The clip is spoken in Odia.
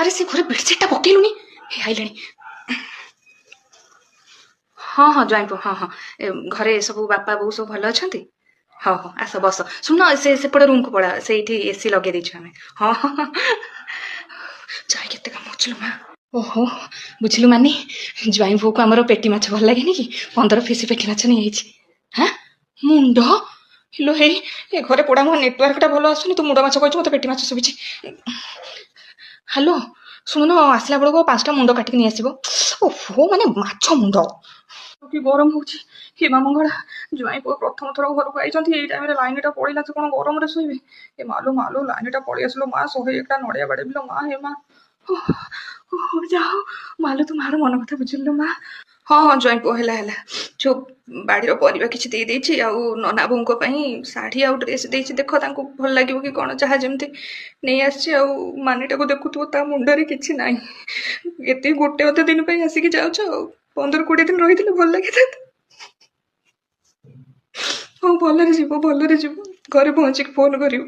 ଆରେ ସେ ଘରେ ବେଡ଼ସିଟ୍ଟା ପକେଇଲୁନି, ହେ ଆଇଲେଣି। ହଁ ହଁ ଜ୍ୱାଇଁ ପୁଅ, ହଁ ହଁ, ଘରେ ସବୁ ବାପା ବୋଉ ସବୁ ଭଲ ଅଛନ୍ତି? ହଉ ହଉ, ଆସ ବସ। ଶୁଣ, ସେ ସେପଟେ ରୁମ୍କୁ ପଳା, ସେଇଠି ଏସି ଲଗେଇ ଦେଇଛୁ ଆମେ। ହଁ ହଁ, ଯାଇ କେତେ କାମ ଅଛି ଲୋ ମା। ଓହୋ, ବୁଝିଲୁ ମାନି, ଜ୍ୱାଇଁ ପୁଅକୁ ଆମର ପେଟି ମାଛ ଭଲ ଲାଗେନି କି, 15 ପିସ୍ ପେଟି ମାଛ ନେଇଯାଇଛି। ହାଁ, ମୁଣ୍ଡ? ହିଲୋ ହେଇ, ଏ ଘରେ ପୋଡ଼ା ମୋ ନେଟୱାର୍କଟା ଭଲ ଆସୁନି। ତୁ ମୁଣ୍ଡ ମାଛ କହିଛୁ, ମୋତେ ପେଟି ମାଛ ଶୁଭିଛି। ହ୍ୟାଲୋ, ଶୁଣୁନ, ଆସିଲା ବେଳକୁ 5ଟା ମୁଣ୍ଡ କାଟିକି ନେଇ ଆସିବ। ଓହୋ, ମାନେ ମାଛ ମୁଣ୍ଡ। କି ଗରମ ହଉଛି ହେ ମା ମଙ୍ଗଳା! ଜ୍ୱାଇଁ ପୁଅ ପ୍ରଥମ ଥର ଘରକୁ ଆଇଛନ୍ତି, ଏଇ ଟାଇମରେ ଲାଇନଟା ପଳେଇଲା, ସେ କ'ଣ ଗରମରେ ଶୋଇବେ? ଏ ମାଲୋ ମାଲୋ, ଲାଇନଟା ପଳେଇ ଆସିଲୋ ମା, 101ଟା ନଡ଼ିଆ ବାଡ଼େଇବିଲୋ ମା। ହେ ମା, ଓହୋ, ଯାଅ ମାଲୋ, ତୁ ମାର ମନ କଥା ବୁଝିଲୁ ମା। ହଁ ହଁ ଜ୍ୱାଇଁ ପୁଅ, ହେଲା ହେଲା। ଯୋଉ ବାଡ଼ିର ପରିବା କିଛି ଦେଇଦେଇଛି, ଆଉ ନନା ବୋଉଙ୍କ ପାଇଁ ଶାଢ଼ୀ ଆଉ ଡ୍ରେସ୍ ଦେଇଛି, ଦେଖ ତାଙ୍କୁ ଭଲ ଲାଗିବ କି କ'ଣ। ଯାହା ଯେମିତି ନେଇ ଆସିଛି। ଆଉ ମାନିଟାକୁ ଦେଖୁଥିବ, ତା ମୁଣ୍ଡରେ କିଛି ନାହିଁ। ଏତିକି ଗୋଟେ ଅଧେ ଦିନ ପାଇଁ ଆସିକି ଯାଉଛ, ଆଉ 15-20 ଦିନ ରହିଥିଲେ ଭଲ ଲାଗିଥାନ୍ତା। ହଉ, ଭଲରେ ଯିବ, ଭଲରେ ଯିବ। ଘରେ ପହଞ୍ଚିକି ଫୋନ୍ କରିବ।